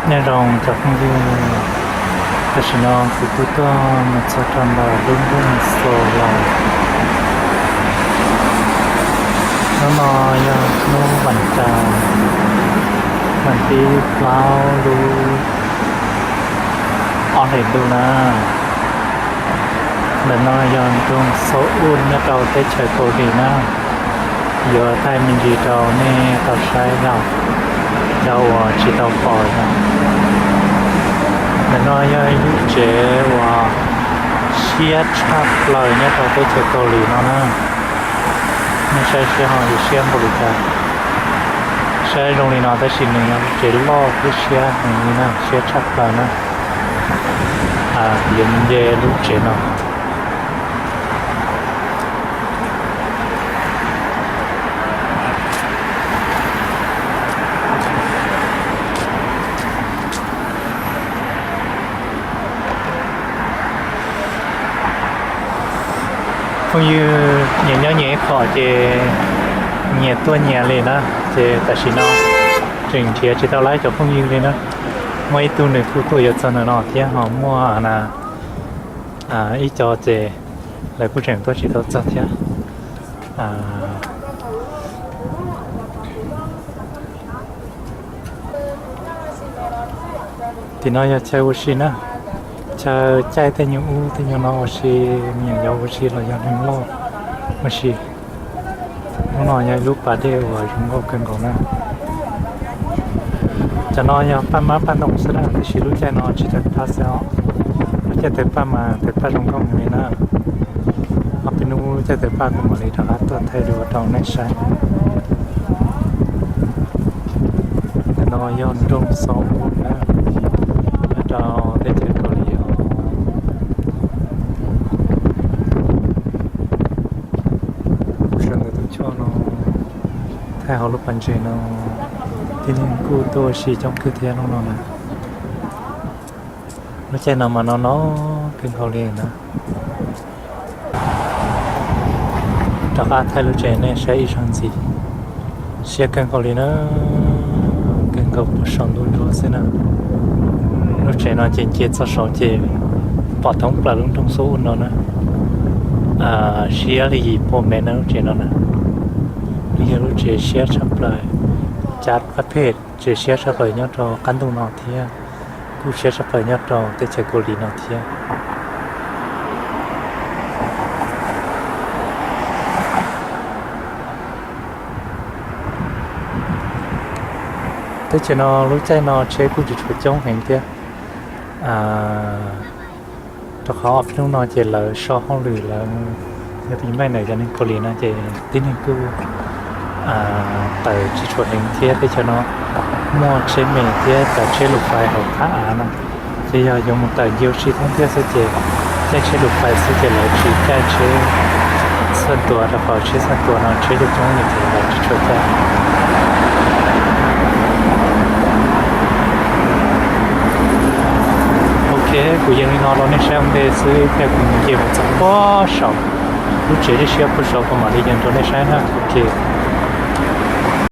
Nyob zoo cov phooj ywg, tam sim no kuv kuj tuaj mus txog rau ntawm lub nroog Xos lawm. Hnub no yog hnub vas cas, vas thib plaub lub ob hlis ntuj na. Ntawm no yog nroog Xos Us nyob rau teb chaws Kaus Lim na. Yuav thaij me ntsis rau nej tau saib yog cov uas tsis tau pom no. Ntawm no yog ib lub tsev uas siab tshaj plaws nyob rau teb chaws Kaus Lim no na. Nej saib seb ho yuav siab npaum li cas. Saib zoo li no tab sis nws yog lub tsev loj thiab siab heev li na, siab tshaj plaws na. Kuv yuav mus nce lub tsev no. Phooj ywg nyias nyob nyias ib qho ces nyias tuaj nyias li na. Ces tam sim no tseem nrhiav tsis tau lawv cov phooj ywg li na. Muaj ib tug nws kuj tuaj yuav txog ntawm no thiab ho muaj na, ib co ces lawv kuj tseem tuaj tsis tau txog thiab. Tim no yog chaw ua si na, chaw caij tej nyuag ub tej nyuag no ua si, me nyuam yaus ua si los yog neeg loj ua si. Hnub no yog ib lub pas dej uas zoo nkauj kawg nkaus na. Cov no yog paj mab paj ntoo xwb na, tiam sis lub caij no tsis tawm paj xwb os. Lub caij tawm paj mas tawm paj zoo nkauj heev li na. Ob peb hnub lub caij tawm paj kuv mam li rov qab tuaj thaij dua rau nej saib. Ntawm no yog nroog Xos Us na, nyob rau teb chaws Kaus Lim os. Kuv sawv ntawm tus choj no thaij hauv lub pas ntses no, tib neeg kuj tuaj ua si coob kawg thiab hnub no na. Lub caij no mas no no kawg nkaus li na. Rov qab thaij lub tsev nej saib ib zaug ntxiv. Siab kawg nkaus li na, kawg nkaus puag saum ntuj nruab xwb na. Lub tsev no ces nce txog saud ces pom thoob plaws lub nroog Xos Us no na. Siab li yim pua mev na lub tsev no na. Nws yog lub tsev siab tshaj plaws, cav pab phem tsev siab tshaj plaws nyob rau qab ntuj no thiab, kuj siab tshaj plaws nyob rau teb chaws Kaus Lim no thiab. Teb chaws no lub caij no tsheb kuj tsis tshua coob heev thiab, rau qhov ob peb hnub no ces lawv so hauj lwm lawv yog tus maij ntawm cov neeg Kaus Lim no ces tib neeg kuj tawm tsis tshua heev thiab. Teb chaws no muaj tsheb me thiab cov tsheb lus fais hauv qab av no, ces yog yuav mus tawm nce ua si thoob thiab xwb ces caij tsheb lus fais xwb ces lawv tsis caij tsheb xaj tuas, rau qhov tsheb xaj tuas no tsheb coob coob li ces lawv tsis tshua caij. Ok, kuv yees li no rau nej saib ua ntej xwb thiab kuv mus nce mus txog puag saum lub tsev siab siab puag saud kuv mam li yees rau nej saib na. Ok.